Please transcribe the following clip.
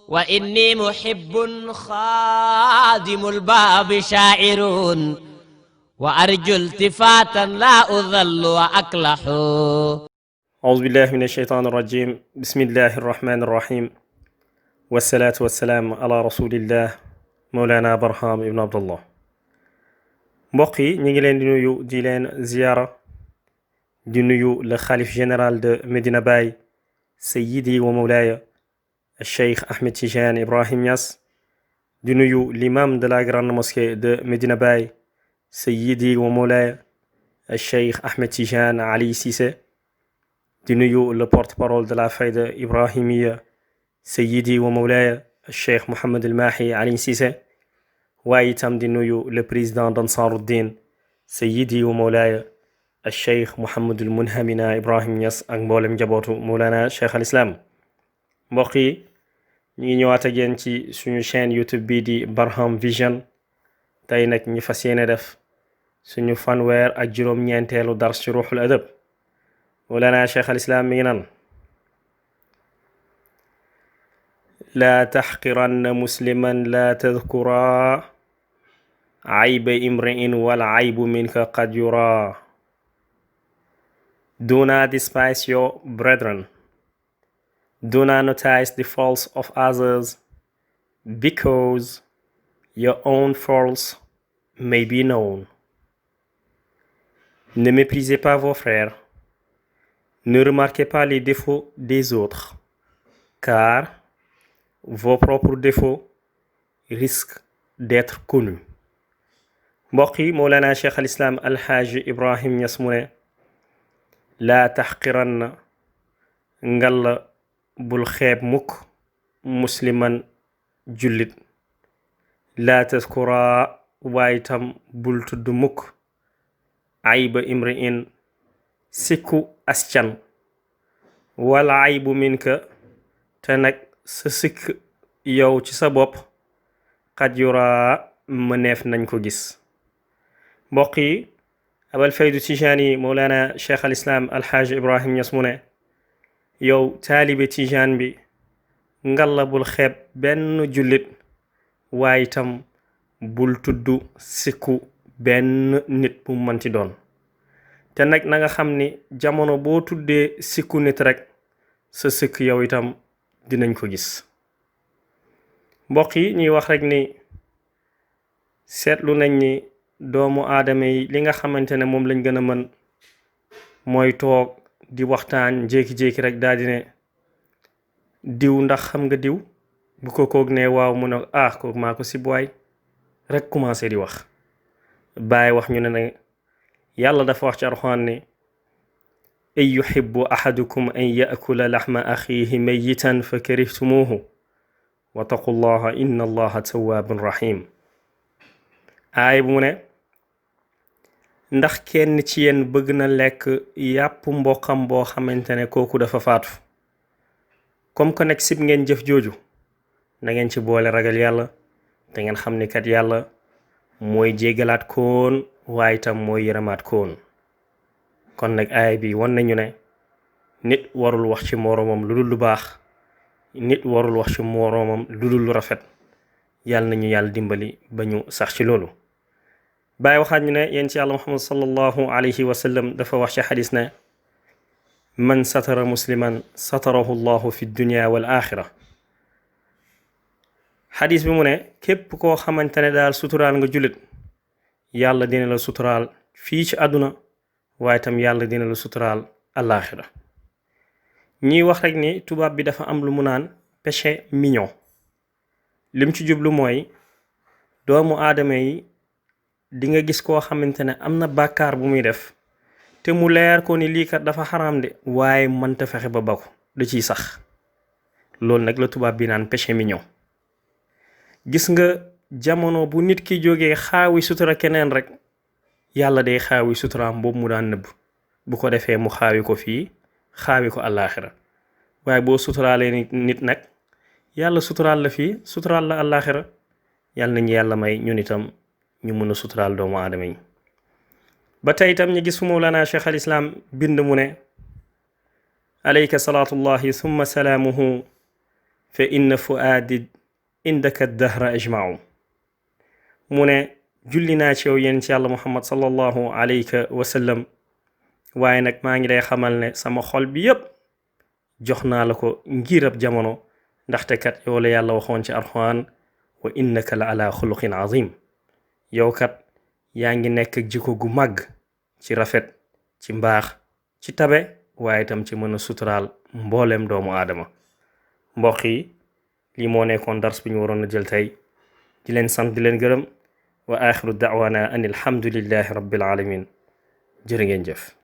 وإني محب خادم الباب شاعر وأرجو التفاتا لا أذل وأكلح. أعوذ بالله من الشيطان الرجيم. بسم الله الرحمن الرحيم، والصلاة والسلام على رسول الله مولانا برهام ibn Abdallah. mbokk yi ñu ngi leen di nuyu di leen ziyaara di nuyu le khalife général de Medina Baye sayyidi wa mawlaaya Cheikh Ahmed Tidiane Ibrahim Niass, di nuyu l'imam de la grande mosquée de Medina Baye sayyidi wa mawlaaya Cheikh Ahmed Tidiane Ali Cissé, di nuyu le porte-parole de la fayda ibrahimiya sayyidi wa mawlaaya Cheikh Mohammed El Mahi Ali Cissé, waaye itam di nuyu le président d'Ansaruddin sayyidi wa mawlaaya Cheikh Mohammed El Munhamina Ibrahim Niass ak mboolem njabootu Mawlana Cheikh al Islam. mbokk yi ñu ngi ñëwaat ak yéen ci suñu chaîne YouTube bii di Barham Vision. tey nag ñu fas yéene def suñu fanweer ak juróom-ñeenteelu dars ci ruuxul adab. Mawlana Cheikh al Islam mi ngi naan: laa taxqiranna musliman laa tadkura ayba imri'in wal aybu minka qad yura. Do not despise your brethren. Do not notice the faults of others, because your own faults may be known. Ne méprisez pas vos frères. Ne remarquez pas les défauts des autres, car vos propres défauts risquent d'être connus. mbokk yi Mawlana Cheikh al Islam Alxaaji Ibrahim Niass mu ne: laa taxqiranna ngalla bul xeeb mukk musliman jullit, laa taskura waaye tam bul tudd mukk ayba imri'in sikku ascan, wala aybu minka te nag sa sikk yow ci sa bopp qad yura mëneef nañ ko gis. mbokk yi abal faydu tijaani Mawlana Cheikh al Islam Alxaaji Ibrahim Niass mu ne: yow taalibe tijaan bi ngalla bul xeeb benn jullit, waaye itam bul tudd sikku benn nit bu manti doon. te nag na nga xam ni jamono boo tuddee sikku nit rek sa sikk yow itam dinañ ko gis. mbokk yi ñuy wax rek ni seetlu nañ ni doomu aadama yi li nga xamante ne moom lañ gën a mën mooy toog di waxtaan jékki-jékki rek daal di ne diw ndax xam nga diw, bu ko koog ne waaw mu ne koog maa ko si buwaay rek commencé di wax. bàyyi wax ñu ne nag yàlla dafa wax ci Alxuraan ne: ay yuhibbu ahadukum an yaakula laxma axiihi mayitan fa karihtumuuhu wattaqullaha inna allaha tawwaabun rahim. aay bu mu ne ndax kenn ci yéen bëgg na lekk yàpp mbokkam boo xamante ne kooku dafa faatu. comme que nag sib ngeen jëf jooju na ngeen ci boole ragal yàlla te ngeen xam ni kat yàlla mooy jéggalaat koon waaye tam mooy yërëmaat koon. kon nag aay bi wan nañu ne nit warul wax ci moroomam lu dul lu baax, nit warul wax ci moroomam lu dul lu rafet. yàlla nañu yàlla dimbali ba ñu sax ci loolu. bàyyi waxaat ñu ne yéen ci yàlla Muhammad sallallahu alayhi wa sallam dafa wax ci xadis ne: man satara musliman satarahu llahu fi dunya wal axira. xadis bi mu ne képp koo xamante ne daal suturaal nga jullit, yàlla dina la suturaal fii ci àdduna, waaye tam yàlla dina la suturaal alaaxira. ñuy wax rek ni tubaab bi dafa am lu mu naan péché mignon. lim ci jublu mooy doomu aadama yi di nga gis koo xamante ne am na bàkkaar bu muy def te mu leer ko ni lii kat dafa xaraam de, waaye mënta fexe ba bako da ciy sax. loolu nag la tubaab bi naan péché mignon. gis nga jamono bu nit ki jógee xaawi sutura keneen rek, yàlla day xaawi suturaam boobu mu daan nëbb, bu ko defee mu xaawi ko fii xaawi ko àllaaxira. waaye boo suturaalee nit nag yàlla suturaal la fii suturaal la àllaaxira. yàlla nañu yàlla may ñun itam ñu mën a suturaal doomu aadama yi. ba tey itam ñu gis fu Mawlana Cheikh al Islam bind mu ne: alayka salaatullahi thumma salaamuhu fa inna fuaadi indaka dahra ajmau mu ne julli naa ci yow yéen ci yàlla muhammad sallallahu alayka wa sallam waaye nag maa ngi lay xamal ne sama xol bi yépp jox naa la ko ngir ab jamono ndaxte kat yow la yàlla waxoon ci alxuraan wa innaka la ala xuluqin azim yow kat yaa ngi nekk jikko gu màgg ci rafet ci mbaax ci tabe waaye itam ci mën a suturaal mbooleem doomu aadama mbokk yi lii moo nekkoon dars bi ñu waroon a jël tey di leen sant di leen gërëm wa axiru da'wana an alhamdulillahi rabbil alamin jërë ngeen jëf